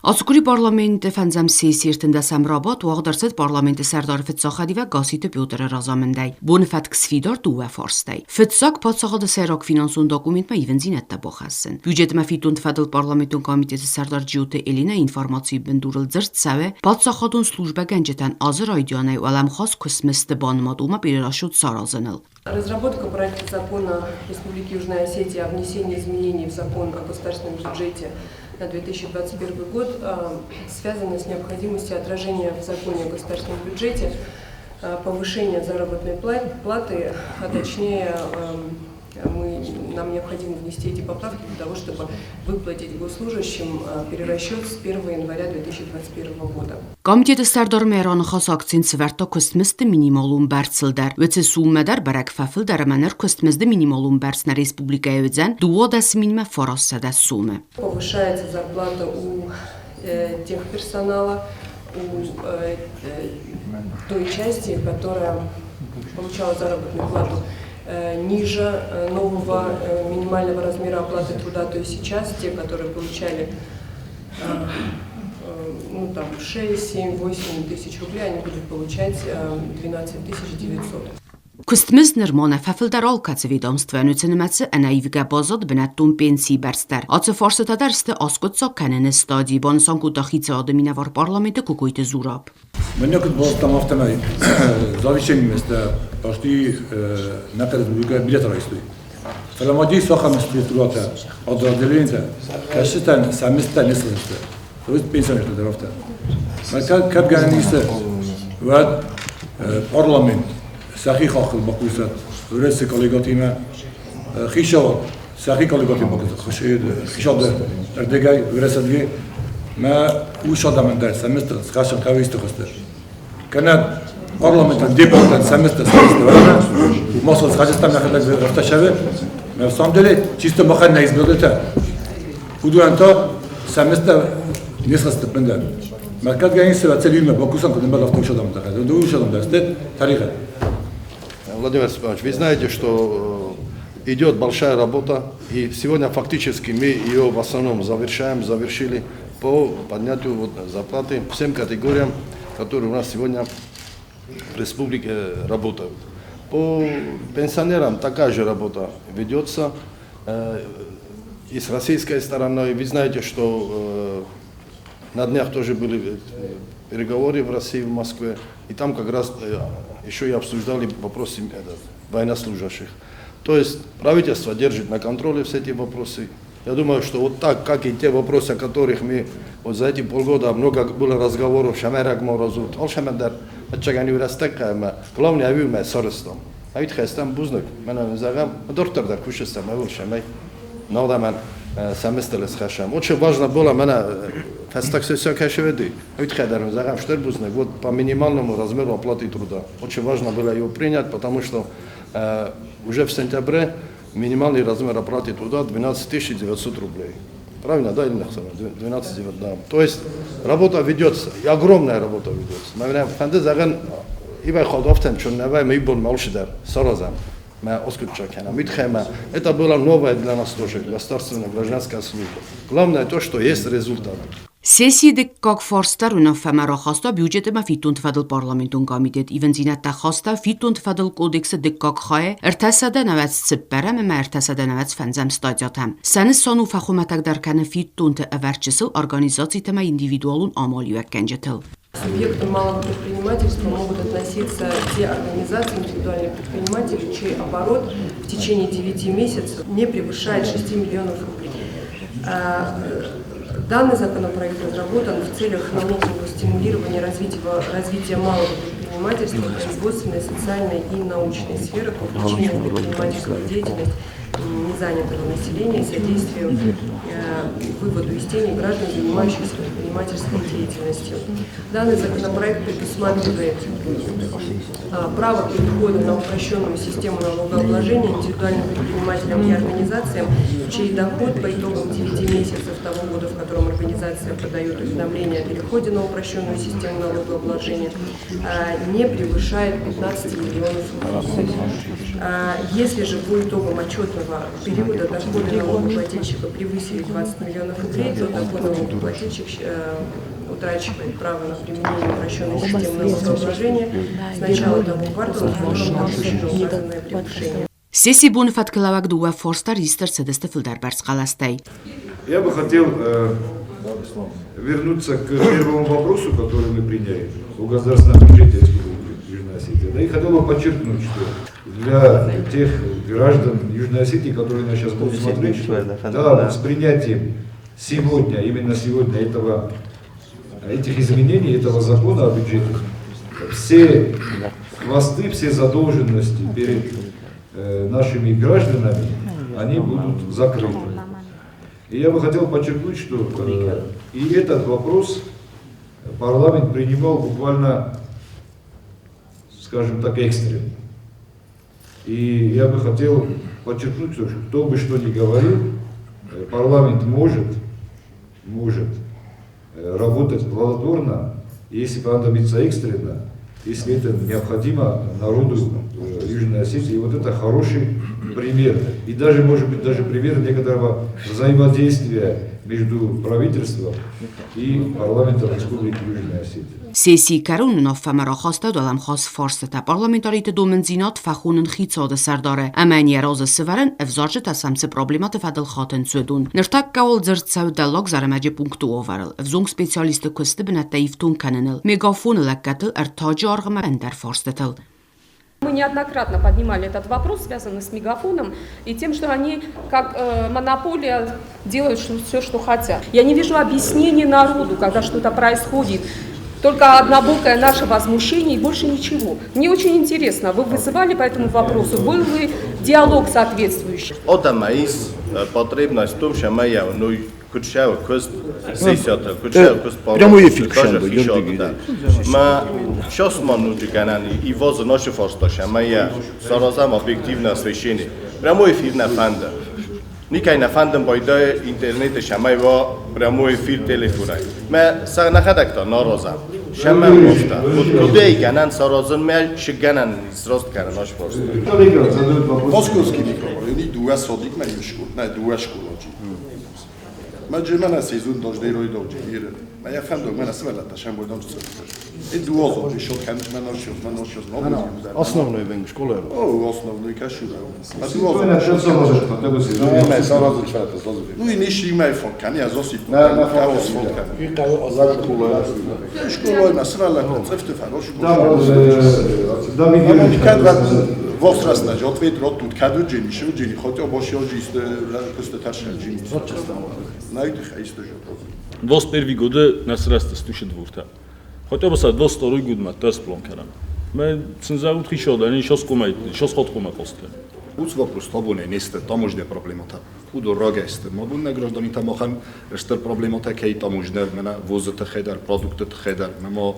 Ацы къуыри парламенты фӕндзӕм сессийы ӕртындӕсӕм рабадт уагъд ӕрцыд парламенты сӕрдары фыццаг хӕдивӕг Гасситы Петры разамындӕй. Боны фӕтк сфидар дыууӕ фарстӕй. Фыццаг паддзахады сӕйраг финансон документмӕ ивындзинӕдтӕ бахӕссын. Бюджетмӕ фиддонты фӕдыл парламентон комитеты сӕрдар Джиоты Элинӕ информацийы бындурыл дзырд цӕуы паддзахадон службӕгӕнджытӕн азы райдианӕй уӕлӕмхас куыстмыздты банымад уымӕ перерасчет саразыныл. Разработка проекта закона Республики Южная Осетия о внесении изменений в закон о государственном бюджете на 2021 год связана с необходимостью отражения в законе о государственном бюджете повышения заработной платы, а точнее нам необходимо внести эти поправки для того, чтобы выплатить госслужащим перерасчет с 1 января 2021 года. Комитеты сӕрдар раныхас акцент сӕвӕрдта куыстмыздты минималон бӕрцыл дӕр. Уыцы суммӕ дӕр бӕрӕг фӕфылдӕр ӕмӕ ныр куыстмызды минималон бӕрц нӕ республикӕйы уыдзӕн 12 900 сомы. Повышается зарплата у техперсонала, у той части, которая получала заработную плату ниже нового минимального размера оплаты труда. То есть сейчас те, которые получали, ну, там, 6, 7, 8 тысяч рублей, они будут получать 12 900. Куыстмызд нырма нӕ фӕфылдӕр алкӕцы ведомствойӕн, уыцы нымӕцы ӕнӕивгӕ баззад бынӕттон пенсийы бӕрц дӕр. Ацы фарстытӕ дӕр сты аскъуыддзаг кӕныны стадийы, банысан кодта хицауады минӕвар парламенты Кокойты Зураб. Мӕнӕ куыд базыдтам, афтӕмӕй завещаниемӕ почти нӕ республикӕ билет райстой. Фӕлӕ ма дис ахӕм структурӕтӕ, подразделениетӕ, кӕцытӕн сӕ мыздтӕ не сты. То есть пенсионертӕ дӕр афтӕ. Кӕд гӕнӕн ис, уӕд парламент сӕхи хаххыл бакусӕд Уӕрӕсе коллегатимӕ, хицауад сӕхи коллегатимӕ бакусӕд хицауады ӕрдӕгӕй Уӕрӕседге мӕ ус адӕмӕн дӕр сӕ мыздтӕ схӕссын хъӕуы исты хуызты. Кӕнӕ парламентӕн, депутаттӕн сӕ мыздтӕ схӕссын ма схӕсстам нӕхӕдӕг ӕртӕсӕвы. На самом деле, чисто махӕн нӕ избирателтӕ. Уыдонӕн та сӕ мыздтӕ не схӕсты ӕппындӕр. Мӕ кӕд гӕнӕн ис, целимӕ бакусан куыд ӕмбӕлы, афтӕ ус адӕмы тыххӕй. Ус адӕм дӕр сты тӕригъӕд. Владимир Степанович, вы знаете, что идет большая работа, и сегодня фактически мы ее в основном завершаем, завершили по поднятию вот зарплаты всем категориям, которые у нас сегодня в республике работают. По пенсионерам такая же работа ведется и с российской стороной. Вы знаете, что на днях тоже были переговоры в России, в Москве, и там как раз еще и обсуждали вопросы военнослужащих. То есть правительство держит на контроле все эти вопросы. Я думаю, что вот так, как и те вопросы, о которых мы вот за эти полгода много было разговоров, Шамерак Морозут, Алшамандар, Главное, я сарыстам. Авит бузныг, мӕнӕ зӕгъӕм, дарддӕр дӕр кусыстӕм, ӕвыл шамай. Надо семестрес хашам. Очень важно было мӕнӕ фӕстаг сессия кӕшеведи. Авит хәдәр зӕгъӕм, штыр бузныг, вот по минимальному размеру оплаты труда. Очень важно было его принять, потому что уже в сентябре минимальный размер оплаты труда 12 900 рублей. Правильно, да, или не 12 9, да. То есть работа ведется, и огромная работа ведется. Наверное, фӕнды зӕгъын, ивай ходофтен, чун навай мы ибон малшидар, саразам. Это была новая для нас тоже государственная гражданская служба. Главное то, что есть результат. Сессийы дыккаг фарст дӕр уынаффӕмӕ рахаста бюджет ӕмӕ фиддонты фӕдыл парламентон комитет. Ивындзинӕдтӕ хаста фиддонты фӕдыл кодексы дыккаг хайы 394 ӕмӕ 395 статьятӕм. Сӕ нысан у фӕхуымӕтӕгдӕр кӕнын фиддонты ӕвӕрд чысыл организациты ӕмӕ индивидуалон амалиуӕггӕнджытыл. Субъектам малого предпринимательства могут относиться те организации, индивидуальные предприниматели, чей оборот в течение 9 месяцев не превышает 6 миллионов рублей. Данный законопроект разработан в целях налогового стимулирования развития малого предпринимательства, производственной, социальной и научной сферы, по вовлечению в предпринимательскую деятельность незанятого населения, содействию выводу из тени граждан, занимающихся предпринимательской деятельностью. Данный законопроект предусматривает право перехода на упрощенную систему налогообложения индивидуальным предпринимателям и организациям, чей доход по итогам 9 месяцев того года, в котором организация подает уведомление о переходе на упрощенную систему налогообложения, не превышает 15 миллионов рублей. Если же по итогам отчетного периода доходы налогоплательщика превысили 20 миллионов рублей, то такой налогоплательщик утрачивает право на применение упрощенной системы налогообложения с начала того квартала, в котором наступило указанное превышение. Сессийы боны фӕткылӕуӕг дыууӕ фарс дӕр ист ӕрцыдысты фылдӕрбӕрц хъӕлӕстӕй. Я бы хотел вернуться к первому вопросу, который мы приняли о государственном бюджете Республики Южная Осетия. Да, и хотел бы подчеркнуть, что для тех граждан Южной Осетии, которые нас сейчас будут смотреть, что, да, с принятием сегодня, именно сегодня этого, этих изменений, этого закона о бюджете, все хвосты, все задолженности перед нашими гражданами, они будут закрыты. И я бы хотел подчеркнуть, что и этот вопрос парламент принимал буквально, скажем так, экстренно. И я бы хотел подчеркнуть, что кто бы что ни говорил, парламент может работать плодотворно, если понадобится экстренно, если это необходимо народу Южной Осетии. И вот это хороший пример. И даже, может быть, даже пример некоторого взаимодействия между правительством и парламентом Республики Южная Осетия. Сессийы кӕрон уынаффӕмӕ рахаста уӕлӕмхас фарстытӕ парламентариты домындзинад фӕхонын хицауады сӕрдары ӕмӕ йын йӕ разы сывӕрын ӕвзарджытӕ сӕм цы проблемӕты фӕдыл хатынц, уыдон. Ныртӕккӕ уал дзырд цӕуы Дӕллаг Зӕрӕмӕджы пункты уавӕрыл, ӕвзонг специалистты куысты бынӕттӕ ифтонг кӕныныл, мегафоны лӕггӕдтыл, ӕртаджы аргъ ӕмӕ ӕндӕр фарстытыл. Мы неоднократно поднимали этот вопрос, связанный с мегафоном, и тем, что они как монополия делают все, что хотят. Я не вижу объяснений народу, когда что-то происходит. Только однобокое наше возмущение и больше ничего. Мне очень интересно, вы вызывали по этому вопросу, был ли диалог соответствующий? Одама is потребность в том, что моя, ну, куча куст сессията, куча куст Прямой эфир кшанду, Ма сейчас мануджи канани и воз наши форсташа, моя саразам объективное освещение. Прямой эфир на фанда. Никай на фандам бойда интернет шамай ва прямой эфир телефона. Ма сагнахадакта наразам. Шама мофта. Кудай ганан саразын ма шиганан срост кана наш форста. Московский микрорайони дуа содик ма им школ, на дуа школа. Ma ġemana sezon doġdejro jdogġi, ma jaffandog, ma nasmela ta' xembo jdogġi. Id-duozo, xot kan ma noxos, ma noxos, no. Основной вен школа. О, основной кашура. Ma duozo, Ma сразу чата, сразу. Ну и ниши има фокан, я зоси. На фокан. Школа, ma smela, цефте фарош. Да, да, ми Возрастна, ответ рот тут каду джини, шу джини, хотя боши оджи исто кустатарша джини. Найдых исто же. 21 года нас раста стуше двурта. Хотя бы са 22 год ма тас план карам. Ме цензарут хишода, не шос кумай, шос хот кума коста. Уц вопрос табуне несте таможня проблемата. Удо рагесте, мабунна гражданита махан штер проблемата кей таможня, мена возата хедар, продуктата хедар, мема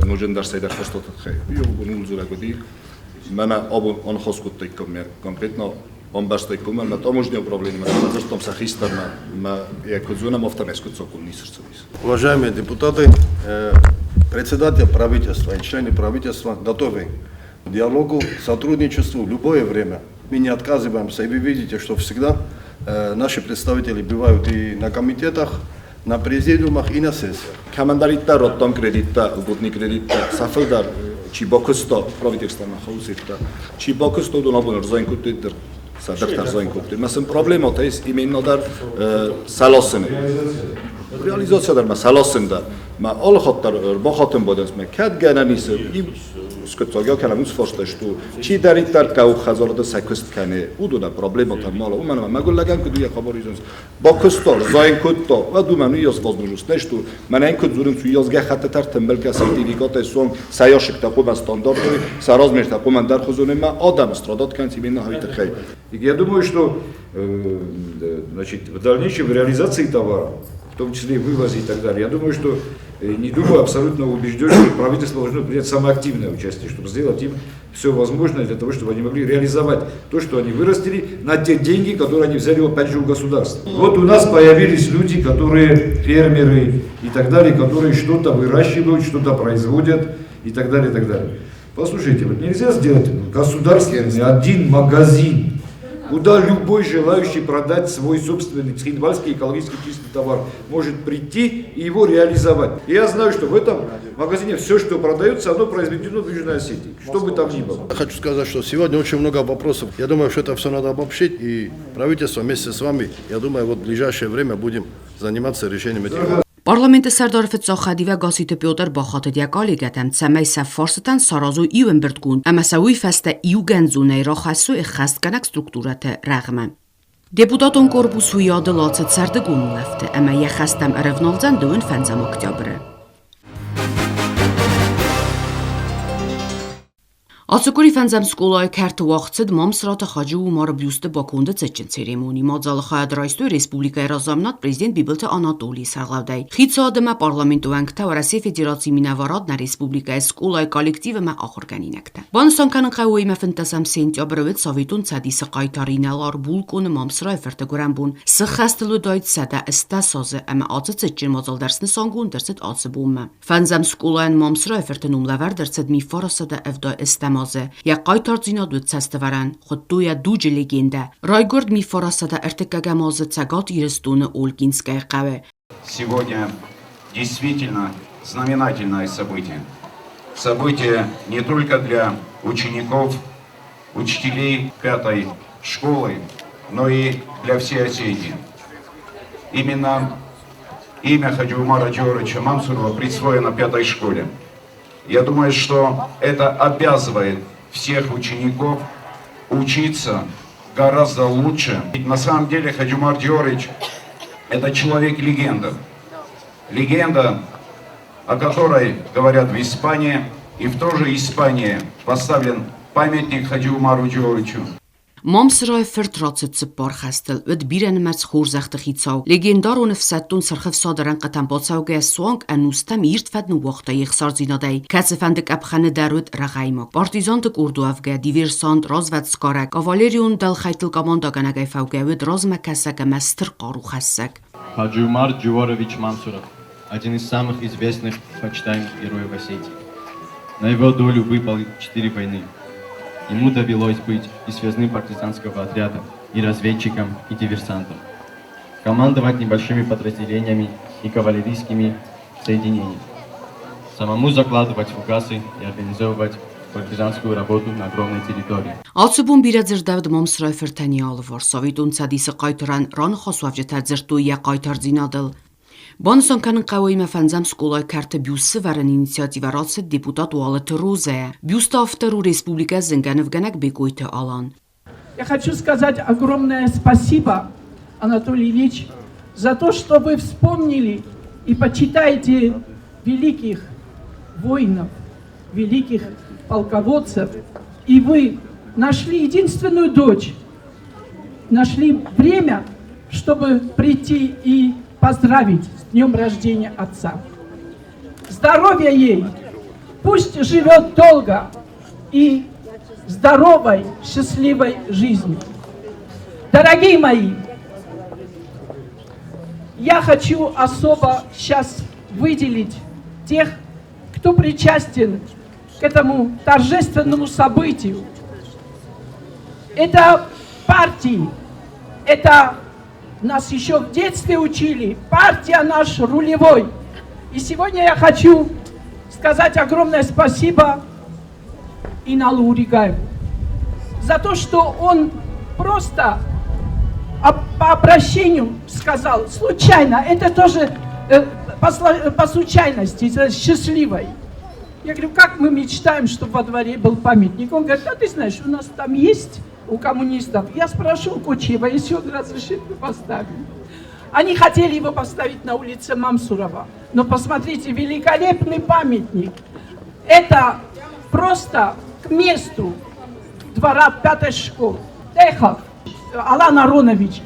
нужен дар сайдар фостата хей. Йо гунул зурагоди. Мена абон анхоскуттайком конкретно амбарстайком, ма таможня управление, ма застом сахистар, ма якозуна мафтанеску цокул нисрцовис. Уважаемые депутаты, председатель правительства и члены правительства готовы к диалогу, сотрудничеству в любое время. Мы не отказываемся, и вы видите, что всегда наши представители бывают и на комитетах, на президиумах и на сессиях. Командаритта роттам кредитта, льготный кредитта, сафылдар, чи бокусто правительство на хауситта, чи бокусто дунабун рзайнкуттиддер, садактар зайнкутти. Масен проблема то есть именно дар саласыны. Реализация дар масаласында. Ма алхаттар бахатын боденс ме кад гананис и скотсага канам усфорста что чи дариттар кау хазарда сакуст кане удуна проблема там мало у мана могу лаган куду я хабар изонс бокустор зайнкутто ва думану яс возможность что мана ин куд зурин цу язга хаттар тембелка сертификат сон саяшик тақум стандарт саразмер тақум дар хузуне ма адам страдат кан именно хайт хай. Я думаю, что значит, в дальнейшем в реализации товара, в том числе и вывозе и так далее, я думаю, что, не думаю, абсолютно убежден, что правительство должно принять самое активное участие, чтобы сделать им все возможное для того, чтобы они могли реализовать то, что они вырастили, на те деньги, которые они взяли опять же у государства. Вот у нас появились люди, которые фермеры и так далее, которые что-то выращивают, что-то производят и так далее, и так далее. Послушайте, вот нельзя сделать государственный один магазин, Куда любой желающий продать свой собственный цхинвальский экологически чистый товар может прийти и его реализовать. И я знаю, что в этом магазине все, что продается, оно произведено в Южной Осетии, что бы там ни было. Я хочу сказать, что сегодня очень много вопросов. Я думаю, что это все надо обобщить, и правительство вместе с вами, я думаю, вот в ближайшее время будем заниматься решением этих вопросов. Парламенты сӕрдары фыццаг хӕдивӕг Гасситы Петр бахатыд йӕ коллегӕтӕм, цӕмӕй сӕ фарсытӕн саразой иу ӕмбырдгонд ӕмӕ сӕ уый фӕстӕ иугӕндзонӕй рахӕссой ӕххӕстгӕнӕг структурӕты рӕгъмӕ. Депутатон корпус уыйадыл ацыд сӕрдыгон улӕфты ӕмӕ йӕ хӕстӕм ӕрӕвналдзӕн дыууын фӕндзӕм октябры. Ацы къуыри фӕндзӕм скъолайы кӕрты уагъд цыд Мамсыраты Хаджи-Умары бюсты баконды цытджын церемони. Мадзалы хайад райстой республикӕйы разамынад президент Бибылты Анатолийы сӕргълӕудӕй. Хицауад ӕмӕ парламенты уӕнгтӕ, Уӕрӕсейы Федерацийы минӕварад, нӕ республикӕйы скъолайы коллектив ӕмӕ ахуыргӕнинӕгтӕ. Банысан кӕнын хъӕуы, уыимӕ фынддӕсӕм сентябры уыд Советон Цӕдисы хъайтар инӕлар булкъоны Мамсырайы фырты гуырӕнбон. Цы хӕстыл уыдаид 180 азы ӕмӕ ацы цытджын мадзал дӕр снысангонд ӕрцыд ацы бонмӕ. Фӕндзӕм скъолайӕн Мамсырайы фырты ном лӕвӕрд ӕрцыд миффарасады 70 азы. Йӕ хъайтардзинад уыд цӕстӕвӕрӕн, хуыдтой йӕ дуджы легендӕ. Райгуырд миффарасады ӕртыккӕгӕм азы Цӕгат Ирыстоны Ольгинскӕйы хъӕуы. Сегодня действительно знаменательное событие. Событие не только для учеников, учителей пятой школы, но и для всей Осетии. Именно имя Хаджиумара Джоровича Мамсурова присвоено пятой школе. Я думаю, что это обязывает всех учеников учиться гораздо лучше. Ведь на самом деле Хаджумар Диорович – это человек-легенда. Легенда, о которой говорят в Испании, и в той же Испании поставлен памятник Хаджиумару Диоровичу. Мамсырайы фырт рацыд цыппар хӕстыл, уыд бирӕнымӕц хорзӕхты хицау. Легендарон ӕфсӕддон Сырх Ӕфсады рӕнхъытӕм бацӕугӕйӕ суанг ӕнустӕм ирд фӕд ныууагъта йе хсардзинадӕй, кӕцыфӕнды къӕпхӕны дӕр уыд рӕгъӕймаг. Партизанты къорд уӕвгӕ, диверсант, развӕдсгарӕг, кавалерион дӕлхӕйттыл командӕгӕнӕгӕй фӕугӕ уыд размӕкӕсӕг ӕмӕ стыр хъарухӕссӕг. Хаджиумар Джиорович Мамсуров – один из самых известных почитаемых героев Осетии. На его долю выпали четыре войны. Ему довелось быть и связным партизанского отряда, и разведчиком, и диверсантом. Командовать небольшими подразделениями и кавалерийскими соединениями. Самому закладывать фугасы и организовывать партизанскую работу на огромной территории. Ацы бон бирӕ дзырдӕуыд Мамсырайы фыртӕн йӕ алыварс Советон Цӕдисы хъайтарӕн раныхасуӕвджытӕ дзырдтой йӕ хъайтардзинадыл. Банысан кӕнын хъӕуы, ӕмӕ фӕндзӕм скъолайы кӕрты бюст сӕвӕрыны инициативӕ рацыд депутат Уалыты Розӕйӕ. Бюсты автор у республикӕ зынгӕ нывгӕнӕг Бекъойты Алан. Я хочу сказать огромное спасибо, Анатолий Ильич, за то, что вы вспомнили и почитаете великих воинов, великих полководцев. И вы нашли единственную дочь, нашли время, чтобы прийти и поздравить с днем рождения отца. Здоровья ей! Пусть живет долго и здоровой, счастливой жизнью. Дорогие мои, я хочу особо сейчас выделить тех, кто причастен к этому торжественному событию. Это партии, это нас еще в детстве учили, партия наш рулевой. И сегодня я хочу сказать огромное спасибо Иналу Уригаеву за то, что он просто по обращению сказал, случайно, это тоже по случайности, счастливой. Я говорю, как мы мечтаем, чтобы во дворе был памятник. Он говорит, а ты знаешь, у нас там есть у коммунистов. Я спрошу у Кучева, если он разрешит, мы поставим. Они хотели его поставить на улице Мамсурова. Но посмотрите, великолепный памятник. Это просто к месту двора пятой школы. Эхов, Алан Аронович,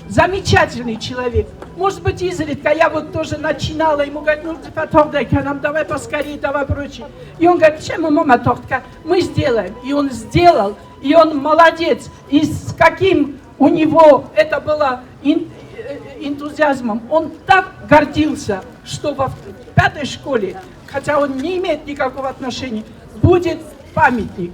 замечательный человек. Может быть, изредка я вот тоже начинала ему говорить, ну, нам давай поскорее, давай прочее. И он говорит, чем мама мы сделаем. И он сделал, и он молодец. И с каким у него это было энтузиазмом. Он так гордился, что во пятой школе, хотя он не имеет никакого отношения, будет памятник.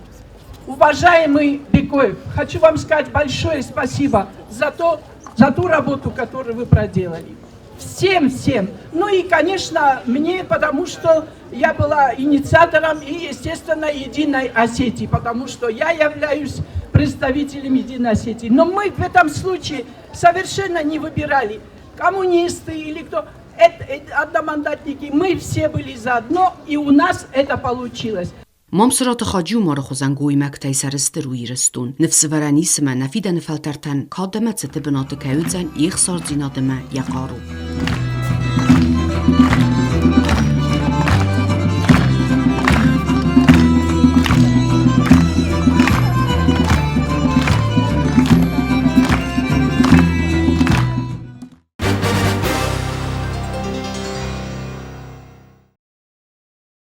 Уважаемый Бекоев, хочу вам сказать большое спасибо за, то, за ту работу, которую вы проделали. Всем-всем. Ну и, конечно, мне, потому что я была инициатором и, естественно, Единой Осетии, потому что я являюсь представителем Единой Осетии. Но мы в этом случае совершенно не выбирали, коммунисты или кто, это, одномандатники. Мы все были заодно, и у нас это получилось. Мамсыраты Хаджиумары хуызӕн гоймӕгтӕй сӕрыстыр у Ирыстон. Ныфсӕвӕрӕн ис ӕмӕ нӕ фидӕны фӕлтӕртӕн кад ӕмӕ цыты бынаты кӕй уыдзӕн йе хсардзинад ӕмӕ йӕ хъару.